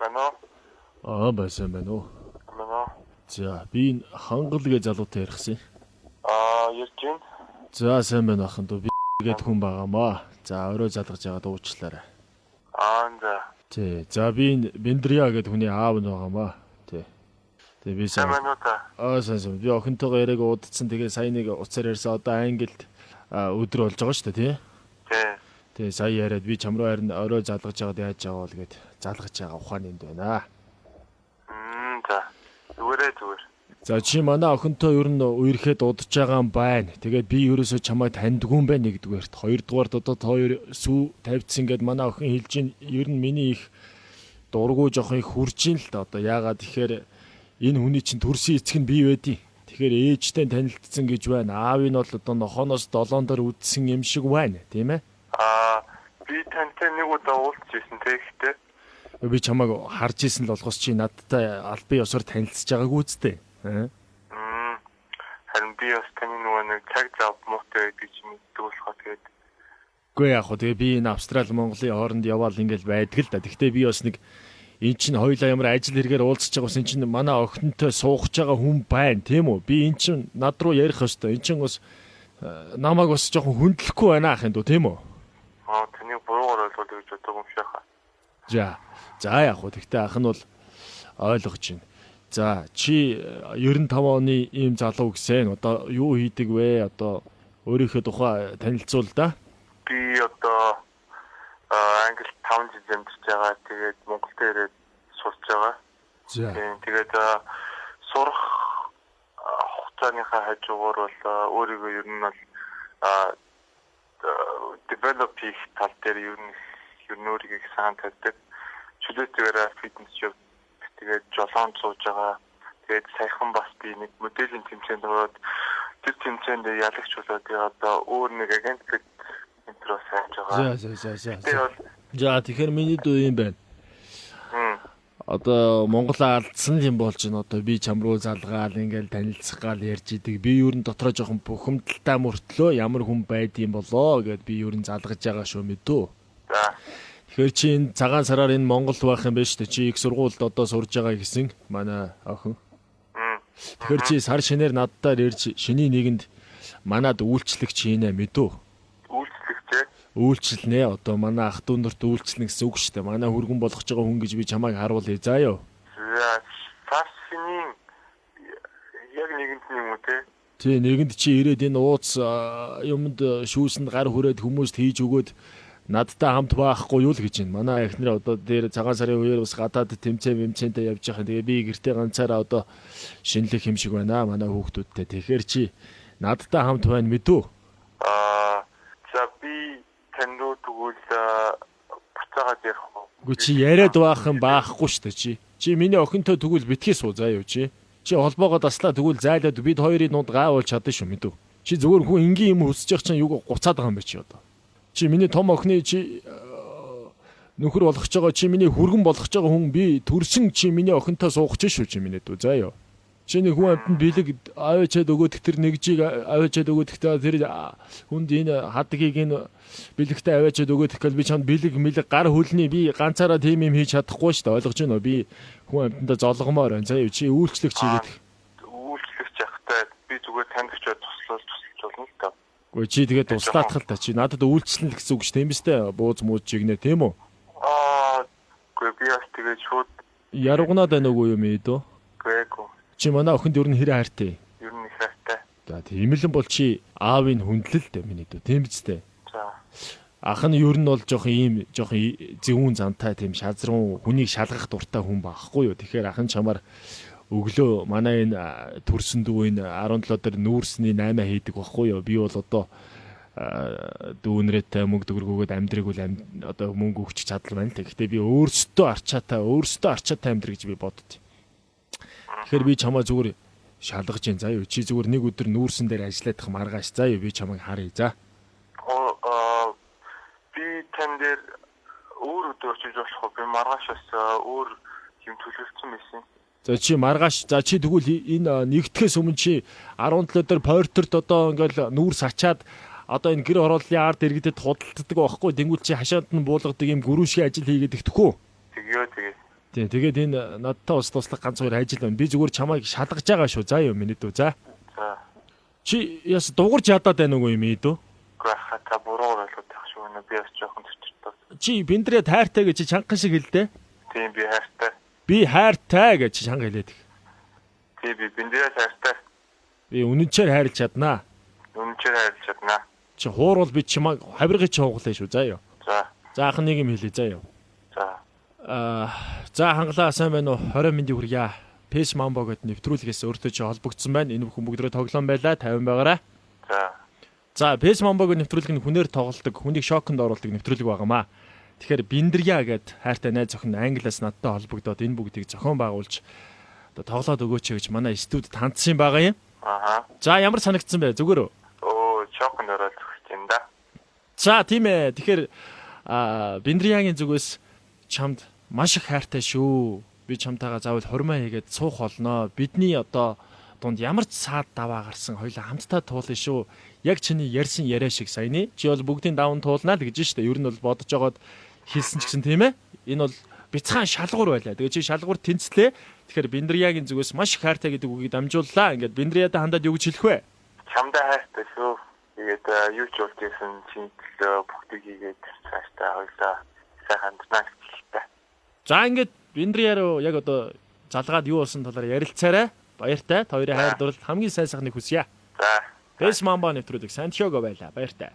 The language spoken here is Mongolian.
Байна уу? Аа, байсан байна уу? Байна уу? За, би энэ хангал гэ залуутай ярихсан. Аа, ярьж байна. За, сайн байна ахын дүү. Би гээд хүн байгаамаа. За, орой залгаж байгаад уучлаарай. Аа, за. Тий. За, би энэ Бендрия гээд хүний аав нь байгаамаа. Тий. Тэгээ би Сайн сайн. байна уу та? Аа, сайн сайн. Би охинтойгоо яриаг удацсан. Тэгээ сая нэг уцаар ярьсан. Одоо Англид өдөр болж байгаа шүү дээ, тий? Тий. Тэгээ сая яриад би чам руу харин орой залгаж байгаад яаж байгаа бол гээд залгаж байгаа ухааны энд байна. Мм, за. Зүгээрээ зүгээр. За, чи манай охинтой ер нь үерхэд удаж байгаа юм байна. Тэгээд би ерөөсөө чамайг таньдгүй юм байна нэгдүгээрт. Хоёрдугаарт одоо та хоёр сүү тавьдсан гэд манай охин хэлж ин ер нь миний их дургу жоохон их хурж ин л да одоо яагаад тэгэхээр энэ хүний чинь төрсөн эцэг нь би байдیں۔ Тэгэхээр ээжтэй танилцсан гэж байна. Аав нь бол одоо нохоноос долоон дээр үдсэн юм шиг байна, тийм ээ? Аа, би тантай нэг удаа уулзж ирсэн те ихтэй. Би чамайг харж исэн л болохоос чи надтай албан ёсоор танилцж байгаагүй үсттэй. Аа. Мм. Харин би бас таны нөгөө нэг цаг зав муутай байдгийг чи мэддэг болохоор тэгээд Үгүй яг хөө тэгээ би энэ Австрали Монголын хооронд яваал ингээл байдаг л да. Тэгтээ би бас нэг эн чинь хоёлаа ямар ажил хэрэгээр уулзч байгаа бас эн чинь манай охинтой суух гэж байгаа хүн байна, тийм үү? Би эн чинь над руу ярих ёстой. Эн чинь бас намайг бас жоохон хүндлэхгүй байна ахын дүү, тийм үү? Аа, таныг буруугаар ойлгоод гэж боддог юм шиг хаа. За. За яг хөө тэгтээ ах нь бол ойлгож байна. За чи 95 оны ийм залуу гэсэн одоо юу хийдэг вэ? Одоо өөрийнхөө тухай танилцуул да. Би одоо Англи 5 жил амьдарч байгаа. Тэгээд Монголд ирээд сурч байгаа. За. Тийм, тэгээд сурах хугацааныхаа хажуугаар бол өөрийгөө ер нь бол develop хийх тал дээр ер нь өөрийгөө их санаа тавьдаг. Чөлөөтэйгээр фитнес яв. Тэгээд жолоонд сууж байгаа. Тэгээд саяхан бас би нэг моделийн тэмцээнд ороод тэр тэмцээнд ялагч болоод тэгээд одоо өөр нэг агентлагт энэ төр бас хайж байгаа. За за за за. Тэгээд бол За тэгэхээр миний дүү юм байна. Одоо Монголоо алдсан юм болж байна. Одоо би чам руу залгаал ингээл танилцах гал ярьж идэг. Би ер нь дотроо жоохон бухимдалтай мөртлөө ямар хүн байдсан болоо гэд би ер нь залгаж байгаа шүү мэдүү. За. Тэгэхээр чи энэ цагаан сараар энэ Монгол байх юм байна шүү дээ. Чи их сургуульд одоо сурж байгаа гэсэн манай охин. Тэгэхээр чи сар шинээр наддаар ирж шиний нэгэнд манад үйлчлэгч хийнэ мэдүү. Үйлчлэгч ээ. Үйлчлэнэ. Одоо манай ах дүү нарт үйлчлэнэ гэсэн үг шүү дээ. Манай хүргэн болгож байгаа хүн гэж би чамайг харуулъя заа юу. За, сар шинийн яг нэгэнд нь юм уу те? Тий, нэгэнд чи ирээд энэ ууц юмд шүүсэнд гар хүрээд хүмүүст хийж өгөөд надтай хамт байхгүй юу л гэж байна. Манай эхнэр одоо дээр цагаан сарын үеэр бас гадаад тэмцээн мэмцээнтэй явж байгаа. Тэгээ би гэртээ ганцаараа одоо шинэлэх юм шиг байна манай хүүхдүүдтэй. Тэгэхээр чи надтай хамт байна мэдүү? Аа, за би тань руу тэгвэл буцаагаад ярих уу? Үгүй чи яриад байх юм баахгүй шүү дээ чи. Чи миний охинтой тэгвэл битгий суу заа юу чи. Чи холбоогоо таслаа тэгвэл зайлаад бид хоёрын дунд гайвуулж чадна шүү мэдүү. Чи зүгээр хүн энгийн юм хүсэж явах чинь юг гуцаад байгаа юм бэ чи одоо. Чи миний том охины чи нөхөр болгож байгаа чи миний хүргэн болгож байгаа хүн би төрсөн чи миний охинтой суух чинь шүү чи миний дүү заа юу. Чи нэг хүн амьтанд бэлэг аваачаад өгөөд тэр нэгжийг аваачаад өгөөд тэр хүнд энэ хадгийг энэ бэлэгтэй аваачаад өгөөд гэл би чамд бэлэг мэлэг гар хөлний би ганцаараа тийм юм хийж чадахгүй шүү дээ ойлгож байна уу би хүн амьтандаа золгомоор байна заа юу чи үйлчлэгч хийгээд Үйлчлэгч явахтай би зүгээр танд очиод туслал тусалж болно л доо. Үгүй чи тэгээд туслаатах л та чи надад үйлчлэн л гэсэн үг шүү тийм биз дээ бууз мууз жигнэ тийм үү Аа, үгүй би бас тэгээд шууд яргунаад байна уугүй юм ээ дөө гээгүй. Чи манай охинд ер нь хэр хайртай Ер нь их хайртай. За тийм л бол чи аавыг хүндлэл дээ миний дүү тийм биз дээ За. Ах нь ер нь бол жоохон ийм жоохон зөвүүн зантай тийм шазрун хүнийг шалгах дуртай хүн байхгүй юу. Тэгэхээр ах нь чамаар өглөө манай энэ төрсөн дүү энэ 17 дээр нүүрсний 8 хийдэг байхгүй юу. Би бол одоо дүүнрээтэй мөнгө төгрөгөөгөөд амьдрыг бол одоо мөнгө өгч чадал байна л. Гэхдээ би өөрсдөө арчаатай амьдр гэж би бодд. Тэгэхээр би чамаа зүгээр шалгаж ин заа юу. Чи зүгээр нэг өдөр нүүрсэн дээр ажиллаадах маргааш заа юу. Би чамайг харъя за. Би тань дээр өөр өдөр очиж болох уу? Би маргааш бас өөр юм төлөвлөсөн байсан. За чи маргааш за чи тэгвэл энэ нэгтгэхээс өмнө чи 17 дээр портерт одоо ингээл нүүрс ачаад одоо энэ гэр хорооллын ард иргэдэд худалддаг байхгүй. Тэнгүүл чи хашаанд нь буулгадаг юм гүрүүшгийн ажил хийгээд ихэхгүй. Тэгье тэгээ. Тийм, тэгээд энэ надтай бас туслах ганц хоёр ажил байна. Би зүгээр чамайг шалгаж байгаа шүү. За юу миний дүү. За. За. Чи яс дуурч ядаад байна уу юм ээ дүү? Үгүй хаа та буруугаар ойлгоод байх шүү. Нэ би бас жоохон цэвэртэй. Чи Биндрээ тайртай гэж чи чангахан шиг хэлдэ. Тийм би хайртай. Би хайртай гэж чи чанга хэлээд. Тийм би Биндрээ хайртай. Би үнэнчээр хайрлаж чаднаа. Үнэнчээр хайрлаж чаднаа. Чи хуурвал би чамайг хавиргыг чи хуглаа шүү. За юу. За. За анх нэг юм хэлье. За юу. За. Аа за хангалаа сайн байна уу? 20 мэндийг хүргье. Пэс Мамбо гэд нэвтрүүлгээс өөртөө чи холбогдсон байна. Энэ бүхэн бүгдрээ тоглоом байлаа. 50 байгаарай. За. За Пэс Мамбо гэд нэвтрүүлэг нь хүнээр тоглолдог, хүнийг шоконд оруулдаг нэвтрүүлэг байгаамаа. Тэгэхээр Биндрия гэд хайртай найз охин Англиас надтай холбогдоод энэ бүгдийг зохион байгуулж одоо тоглоод өгөөч гэж манай студид хандсан байгаа юм. Аха. За ямар санагдсан бэ? Зүгээр үү? Оо, шоконд ороод зогсож юм да. За тийм ээ. Тэгэхээр аа Биндриягийн зүгээс чамд маш их хайртай шүү. Би чамтайгаа заавал хурмаа хийгээд суух болно. Бидний одоо дунд ямар ч саад даваа гарсан хоёлаа хамтдаа туулна шүү. Яг чиний ярьсан яриа шиг саяны. Чи бол бүгдийн даван туулнаа л гэж штэ. Ер нь бол бодож жогоод хэлсэн ч гэсэн тийм ээ. Энэ бол бяцхан шалгуур байлаа. Тэгээ чи шалгуур тэнцлээ. Тэгэхээр Биндриягийн зүгээс маш их хайртай гэдэг үгийг дамжууллаа. Ингээд Биндрияда хандаад юу гэж хэлэх вэ? Чамдаа хайртай шүү. Тэгээд юу ч болж исэн чинь төлөө бүгдийг хийгээд цаашдаа хоёлаа сайхан амьдрнаа гэж хэлээ. За ингээд Биндрия руу яг одоо залгаад юу болсон талаар ярилцаарай. Баяртай. Та хоёрын хайр дурлал хамгийн сайн сайхныг хүсье. За. Бэс Мамба нэвтрүүлэг Сантьяго байлаа. Баяртай.